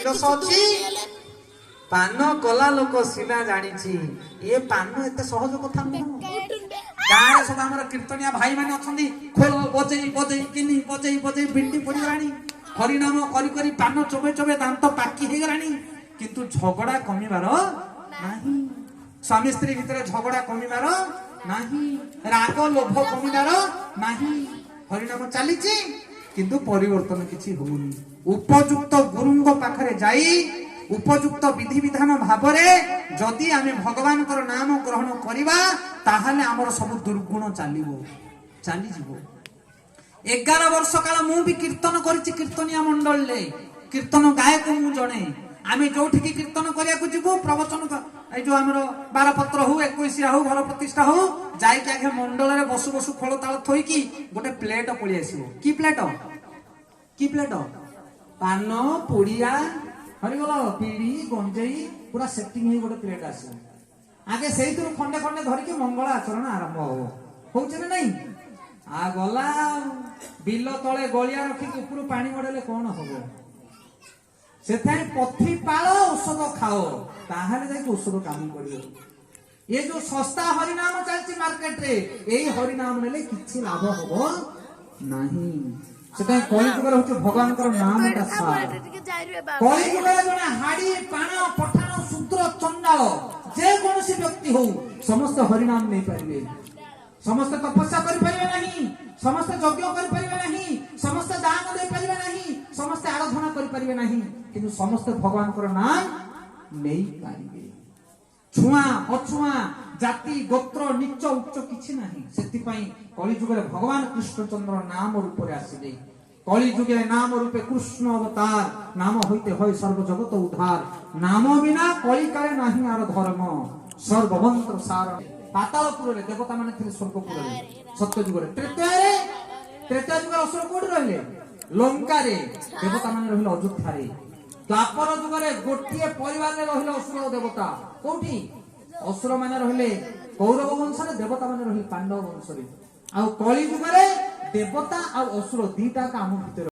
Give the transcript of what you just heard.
ନିରସ ଅଛି। ପାନ କଲା ଲୋକ ସିନା ଜାଣିଛି, ଏ ପାନ ଏତେ ସହଜ କଥା ନୁହଁ। ଗାଁରେ ସବୁ ଆମର କୀର୍ତ୍ତନିଆ ଭାଇ ମାନେ ଅଛନ୍ତି, ଖୋଳ ବଜେଇ ବଜେଇ କିନି ବଜେଇ ବଜେଇ ବିଣ୍ଡି ପଡିଗଲାଣି, ହରିନାମ କରି କରି ପାନ ଚୋବେଇ ଚୋବେଇ ଦାନ୍ତ ପାକି ହେଇଗଲାଣି, କିନ୍ତୁ ଝଗଡା କମିବାର ନାହିଁ। ସ୍ୱାମୀ ସ୍ତ୍ରୀ ଭିତରେ ଝଗଡା କମିବାର ନାହିଁ, ରାଗ ଲୋଭ କମିବାର ନାହିଁ। ହରିନାମ ଚାଲିଛି କିନ୍ତୁ ପରିବର୍ତ୍ତନ କିଛି ହଉନି। ଉପଯୁକ୍ତ ଗୁରୁଙ୍କ ପାଖରେ ଯାଇ ଉପଯୁକ୍ତ ବିଧିବିଧାନ ଭାବରେ ଯଦି ଆମେ ଭଗବାନଙ୍କର ନାମ ଗ୍ରହଣ କରିବା, ତାହେଲେ ଆମର ସବୁ ଦୁର୍ଗୁଣ ଚାଲିବ, ଚାଲିଯିବ। 11 ବର୍ଷ କାଳ ମୁଁ ବି କୀର୍ତ୍ତନ କରିଛି କୀର୍ତ୍ତନିଆ ମଣ୍ଡଳୀରେ, କୀର୍ତ୍ତନ ଗାୟକ ମୁଁ ଜଣେ। ଆମେ ଯୋଉଠିକି କୀର୍ତ୍ତନ କରିବାକୁ ଯିବୁ, ପ୍ରବଚନ ଏଇ ଯୋଉ ଆମର ବାରପତ୍ର ହଉ, 21 ହଉ, ଘର ପ୍ରତିଷ୍ଠା ହଉ, ଯାଇକି ଆଗେ ମଣ୍ଡଳରେ ବସୁ ବସୁ ଖୋଳ ତାଳ ଥୋଇକି ଗୋଟେ ପ୍ଲେଟ ପଳେଇ ଆସିବ। କି ପ୍ଲେଟ? କି ପ୍ଲେଟ? ପାନ ପୁଡିଆ, ହରିବୋଲ, ବିଡି, ଗଞ୍ଜେଇ ପୁରା ସେଟିଂ ହେଇ ଗୋଟେ ପ୍ଲେଟ ଆସିବ। ଆଗେ ସେଇଥିରୁ ଖଣ୍ଡେ ଖଣ୍ଡେ ଧରିକି ମଙ୍ଗଳ ଆଚରଣ ଆରମ୍ଭ ହବ। ହଉଛି ନା ନାଇଁ? ଆ ଗଲା ଆଉ। ବିଲ ତଳେ ଗଳିଆ ରଖିକି ଉପରୁ ପାଣି ମଡେଇଲେ କଣ ହବ? ସେଥିପାଇଁ ପଥି ପାଳ, ଔଷଧ ଖାଅ, ତାହେଲେ ଯାଇକି ଔଷଧ କାମ କରିବ। ଏ ଯୋଉ ଶସ୍ତା ହରିନାମ ଚାଲିଛି ମାର୍କେଟରେ, ଏଇ ହରିନାମ ନେଲେ କିଛି ଲାଭ ହବ ନାହିଁ। ସେଥିପାଇଁ କଳି ଯୁଗରେ ହଉଛି ଭଗବାନଙ୍କର ନାମଟା ସାର। କଳି ଯୁଗରେ ଜଣେ ହାଡି, ପାଣ, ପଠାଣ, ଶୂଦ୍ର, ଚଣ୍ଡାଳ, ଯେକୌଣସି ବ୍ୟକ୍ତି ହଉ, ସମସ୍ତେ ହରିନାମ ନେଇପାରିବେ। ସମସ୍ତେ ତପସ୍ୟା କରିପାରିବେ ନାହିଁ, ସମସ୍ତେ ଯଜ୍ଞ କରିପାରିବେ ନାହିଁ, ସମସ୍ତେ ଦାନ ଦେଇପାରିବେ ନାହିଁ, ସମସ୍ତେ ଆରାଧନା କରିପାରିବେ ନାହିଁ, କିନ୍ତୁ ସମସ୍ତେ ଭଗବାନଙ୍କର ନାମ ନେଇପାରିବେ। ଛୁଆଁ ଅଛୁଆଁ, ଜାତି ଗୋତ୍ର, ନିଚ ଉଚ୍ଚ କିଛି ନାହିଁ। ସେଥିପାଇଁ କଳି ଯୁଗରେ ଭଗବାନ କୃଷ୍ଣଚନ୍ଦ୍ର ନାମ ରୂପରେ ଆସିଲେ। କଳି ଯୁଗେ ନାମ ରୂପେ କୃଷ୍ଣ ଅବତାର, ନାମ ହଇତେ হয় ସର୍ବ ଜଗତ ଉଦ୍ଧାର। ନାମ ବିନା କଳିକାଳେ ନାହିଁ ଆର ଧର୍ମ, ସର୍ବମନ୍ତ୍ର ସାର। ପାତାଳପୁରରେ ଦେବତା ମାନେ ଥିଲେ, ସ୍ୱର୍ଗପୁରରେ ସତ୍ୟ ଯୁଗରେ। ତ୍ରେତୟାରେ, ତ୍ରେତୟା ଯୁଗରେ ଅସୁର କୋଉଠି ରହିଲେ? ଲଙ୍କାରେ। ଦେବତା ମାନେ ରହିଲେ ଅଯୋଧ୍ୟାରେ। ଦ୍ୱାପର ଯୁଗରେ ଗୋଟିଏ ପରିବାରରେ ରହିଲେ ଅସୁର ଓ ଦେବତା। କୋଉଠି? ଅସୁର ମାନେ ରହିଲେ କୌରବ ବଂଶରେ, ଦେବତା ମାନେ ରହିଲେ ପାଣ୍ଡବ ବଂଶରେ। ଆଉ କଳି ଯୁଗରେ ଦେବତା ଆଉ ଅସୁର ଦିଟା ଆମ ଭିତରେ।